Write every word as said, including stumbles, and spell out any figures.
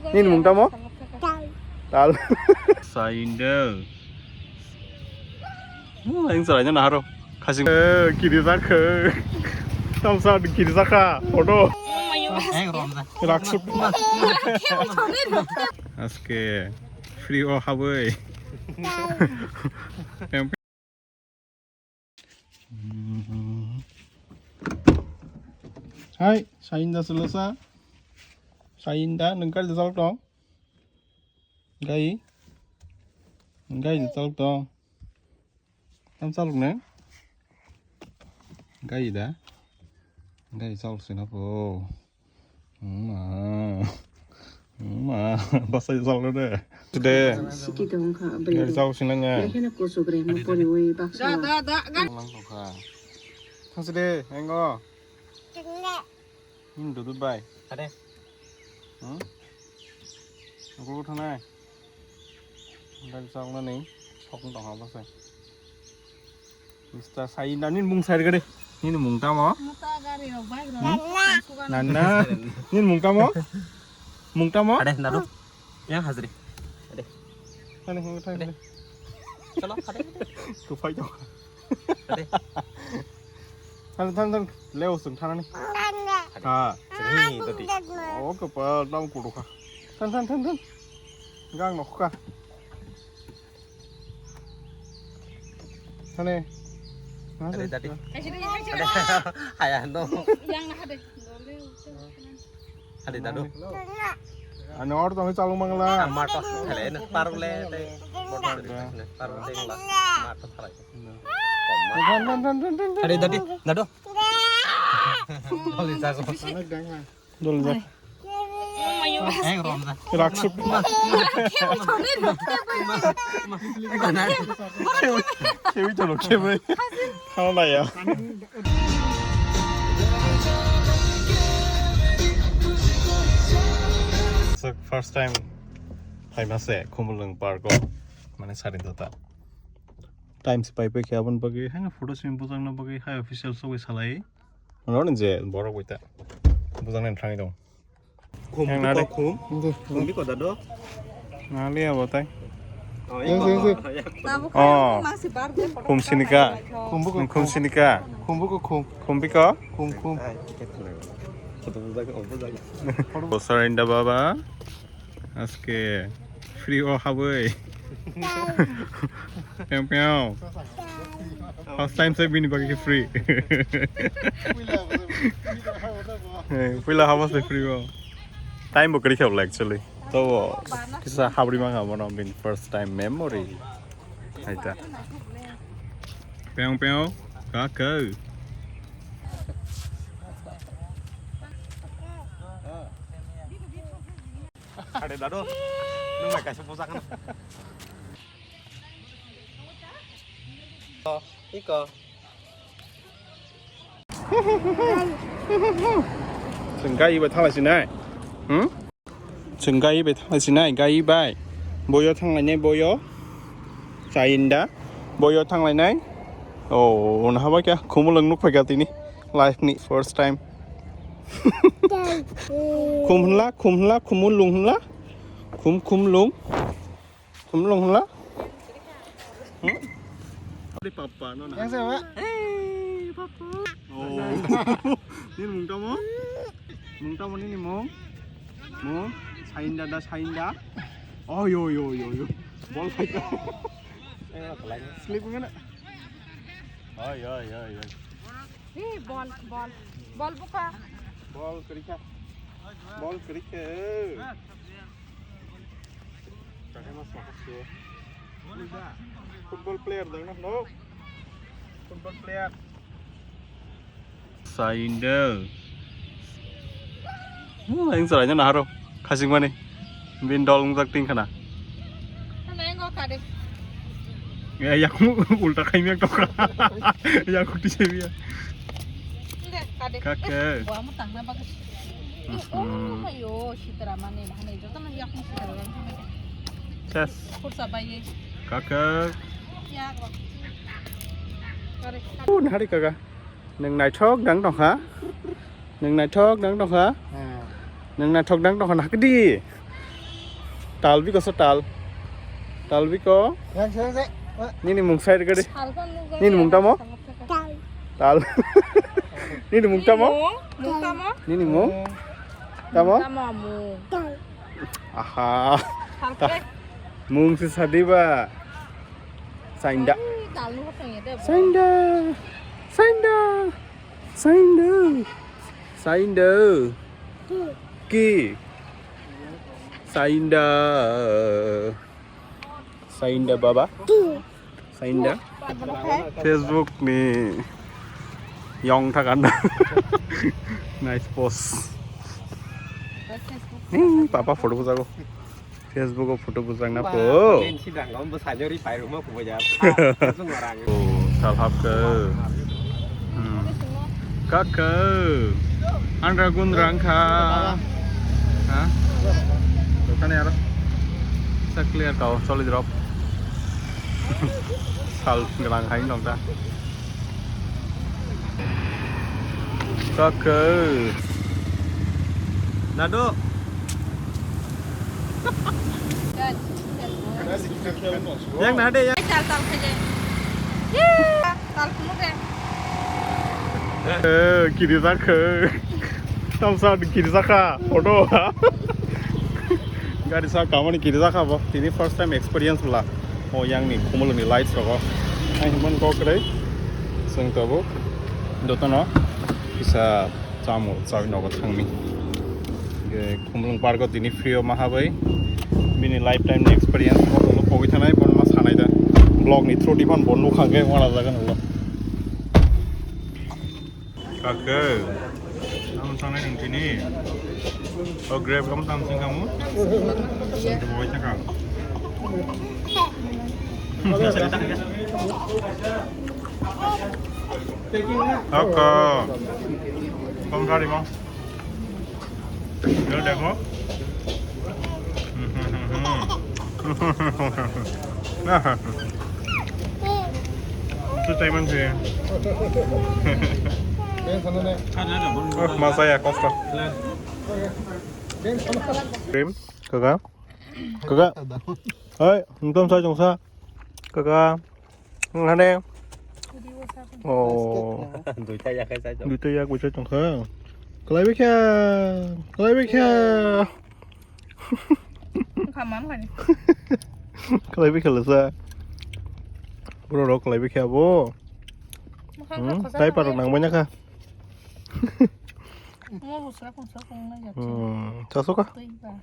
Nini mung tamo? Tal. Tal. Saindel. Hmm, yang salai na haro. Kasing. Eh, kiri sak. Tam sa kiri sak ha. Photo. Raksuk. Aske free o haboi. Hai, Sainda Sulusa. Sainda, nung kari da chalok tong? Gai? Gai da chalok tong? Tam chalok ne? Gai da? Gai chalok sina po. Ma. Ma. Basa chalok de. Today. Siki tong kha. Gai chalok sina nya. Lekhe na kusuk re mo pori wi baksa. Da, da, da, ga. Lang tong kha. Thang side, engo. Hindu Dubai. Ade. Hmm? Aku thanai. Gai chalok na ni. Sok tong ha basa. Mister Sainda, nini mung sai gade. Nini mung tamo? Muta gari rok, bike rok. Nanna. Nini mung tamo? Mung tamo? Ade, nado. Yang hajri. Ade. Thani, thani, thani. Ade. Chalo, ade. Kuphai tong. Ade. Thani, thani, thani. Leo sung thanani. Ha. Sini tadi. Oh, kepal tang kudu kha. Thani, thani, thani, thani. Gang nok kha. Thani. Ade, ade. Haya no. Yang na hade. Ade, dadu. Ani or tong chalung mangla. Mato thale no parle te. Parle te ngla. Mato thale. Ade, dadi, dadu. Dole jago. Dole jago. Raksuk. Kewi to lo kewi. Hana ya. First time phaima se Khumulwng park o, mane sari dota. Time se pai pai khe aboni bagwi haino photo simi bujakna bagwi hai official sogwi salai. Ano ni je borok bai ta bujaknai thangwi dong. Khum, yang nari. Khum. Khum biko dado. Nali abo tai. Oh, tabuk. Oh. Khum sinika. Khum biko khum. Khum sinika. Khum biko khum. Khum biko. Khum, khum. Bosor inda baba. Aske free o haboi. Peng peng. First time se bini bagwi free. Eh, puila haba se free o. Time bo kari khabla actually. To kisa habri manga bono bini first time memory. Aita. Peng peng. Ka ka. Ade dado, nung bai kaisa bujak na. Oh, iko. Chwng gai bai thalai sinai. Hmm? Chwng gai bai thalai sinai, gai bai. Boyo thanglainai, boyo. Chainda. Boyo thanglainai. Oh, nahaba kya? Khumulwng nuk phaikha tini. Life ni first time. Khum hwnla, khum hwnla, khumulwng hwnla. Khum, khumlwng. Khumlwng hwnla. Hmm? Ari papa no na. Yang sama? Hey, papa. Oh. Nini mung tamo? Mung tamo nini mung? Mung? Sainda da, sainda. Oh, yo, yo, yo, yo. Bol khai ka. Sleeping na. Oi, oi, oi, oi. Hi, bol, bol. Bol buka. Bol kerikha. Bol kerikha. Football player dong no? Football player. Saindel. Ang sarai na haro. Khasing mani. Bin dol ngjak ting khana. Khana engo kade. Ya, yakung ulta khai miak tokra. Yakung ti sebi ya. Nde, kade. Kake. Gua mo tangna bagus. Hmm. Oh, ayo, sitara mani, mani, joto na yakung sitara lang. Ses. Kursa bayi. Kake. Ya, kade. Uh, nahari kaga. Nung naithok dang tongkha. Nung naithok dang tongkha. Hmm. Nung naithok dang tongkha, nakdi. Talbiko so tal. Talbiko. Yang, yang, yang. Nini mung sai gadi. Salpan nukjak Nini mung tamo? Salpan. Tal. Nini mung tamo? Mung tamo? Nini mung? Tamo? Tamo mung. Aha. Salpan. Mung si sadiba. Sainda. Ai, tal nukjak ya deh. Sainda. Sainda. Sainda. Sainda. Ki. Sainda. Sainda baba. Sainda. Facebook ni yong thakanda. Nice post. Ni papa photo bujago. Facebook o photo bujang na po. Ba, si dang om bo sajori pai rumo ko boja. Oh, sal hap ke. Hmm. Kaka. Andra gun rang kha. Ha? Dokane aro. Sa clear kau, solid drop. Sal gelang hai nong ta. Kaka. Dadu. Yang na de ya. Tal tal khaje. Ye, tal kunu ke. Eh, kiri sakhe. Tam sa kiri sakha. Photo. Gari sa kamani kiri sakha bo. Tini first time experience bla. O yang ni khumulung ni lights rogo. Ai himman kok rei. Seng tabuk. Dotono. Kisa Chamo chawi nogo thangni. Khumlung park o tini free o maha bai. Bini lifetime ni experience mo tolo pogwi thanai, bono ma sanai da. Vlog ni through di phan bo nukha khe wana jaga nulo. Kake. Amo sanai ning tini. O grab kam tam sing kamu. Bogwi thangka. Oko. Kom kari mo. Yo dekho. Tu taiman se. Oh, masaya kosto. Krim, kaka. Kaka. Hai, nonton sa jongsa. Kaka. Nang hane. Oh. Duita ya kai sa jong. Duita ya kuisa jongsa. Kalai bikha. Kalai bikha. Khamam khani. Kalai bikha lasa. Bro ro kalai bikha bo. Mukhang Hmm, ka khosa tai parok khani. Nang banyak kha. Mo busra khungsa khung na ya. Hmm, chaso ka? Tui ba.